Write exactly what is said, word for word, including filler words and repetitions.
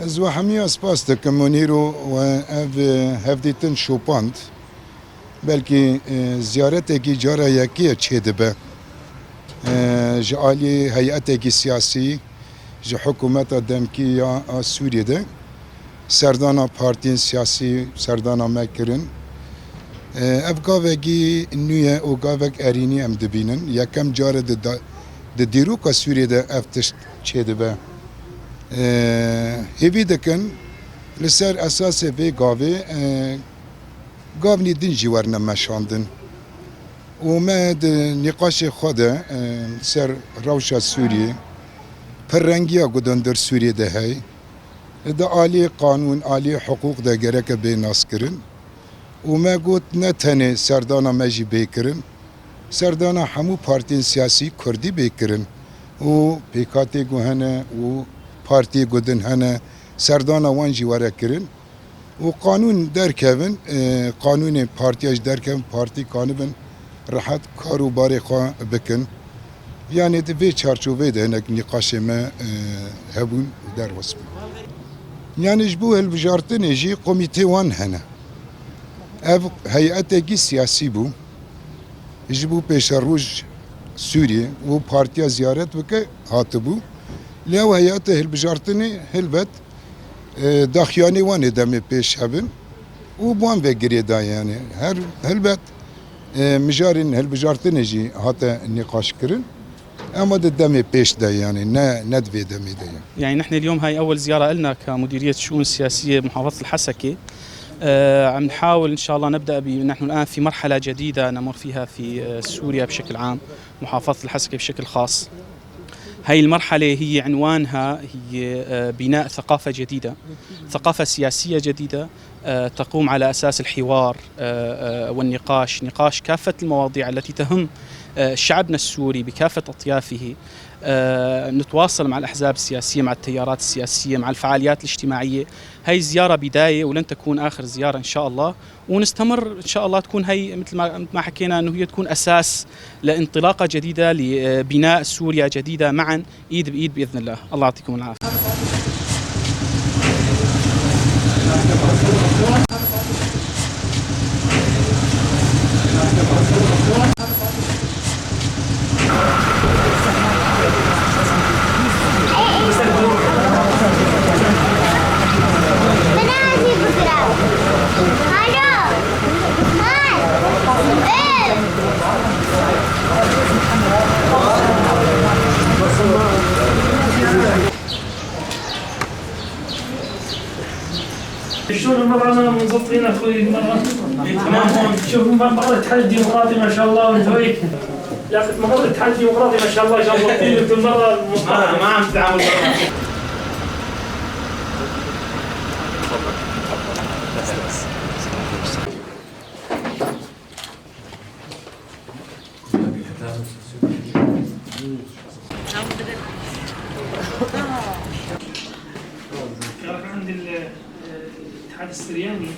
Ez we hemiya spas dikim, Munîro, we ev, e, hevdîtin şopand. Belkî, e, ziyaretekî cara yekê çêdibe. E, ji alî heyetekî siyasî, ji hikûmeta demkî ya a Sûriyê de serdana partiyên siyasî, serdana me kirin. E, ev gavekî nû ye û gavek erînî em dibînin. Yekem car e di da-, di dîroka Sûriyê de ev tişt çêdibe. E, hêvî dikin li ser esasê vê gavê, e, gavnî din jî werine meşandin. Û me di nîqaşê xwe de, e, ser rewşa Sûriyê, pirrengiya ku di hundir Sûriyê de heye, di aliyê qanûn, aliyê hiqûq de gereke bê naskirin. Û me got, ne tenê serdana me jî bê kirin, serdana hemû partiyên siyasî kurdî bê kirin û pêkhatê ku hene û partiyê ku din hene, serdana wan jî were kirin. û qanûn derkevin, e, qanûnên partiya jî derkevin, partî kanibin rehet kar û barê xwe bikin. Yanê di vê çarçoveyê de hinek nîqaşê me, e, hebûn û derbas bûn. Yanê ji bo hilbijartinê jî komîtê wan hene. Ev heyetekî siyasî bû. Ji bo pêşeroj Sûriyê û partiya ziyaret bike hatibû. Lê ew heyetê hilbijartinê helbet, e, daxuyanî wan ê demê pêş hebin û bi wan ve girêdayî, yanî her, helbet, e, mijarên hilbijartinê jî hate nîqaşkirin, ema di demê pêş de, yanî ne, ne di vê demê de ye. يعني نحن اليوم هاي أول زيارة إلنا كمديرية الشؤون السياسية بمحافظة الحسكة. آه، عم نحاول إن شاء الله نبدأ ب-، نحن الآن في مرحلة جديدة نمر فيها في، آه، سوريا بشكل عام، محافظة الحسكة بشكل خاص. هاي المرحلة هي عنوانها هي، آه، بناء ثقافة جديدة، ثقافة سياسية جديدة، آه، تقوم على أساس الحوار، آه، آه، والنقاش، نقاش كافة المواضيع التي تهم، آه، شعبنا السوري بكافة أطيافه. آه، نتواصل مع الأحزاب السياسية، مع التيارات السياسية، مع الفعاليات الاجتماعية. هاي الزيارة بداية ولن تكون آخر زيارة إن شاء الله، ونستمر إن شاء الله تكون هاي مثل ما، مثل ما حكينا إنه هي تكون أساس لانطلاقة جديدة لبناء سوريا جديدة معا، إيد بإيد بإذن الله. الله يعطيكم العافية. شلون المرة؟ أنا منضبطين أخوي المرة. إيه، تمام. شوف مقر الاتحاد الديمقراطي ما شاء الله وانت ويك. لا، مقر الاتحاد الديمقراطي ما شاء الله جنبطين لكم مرة. ما، ما عم تتعامل برا. كان عند ال-، الاتحاد السرياني.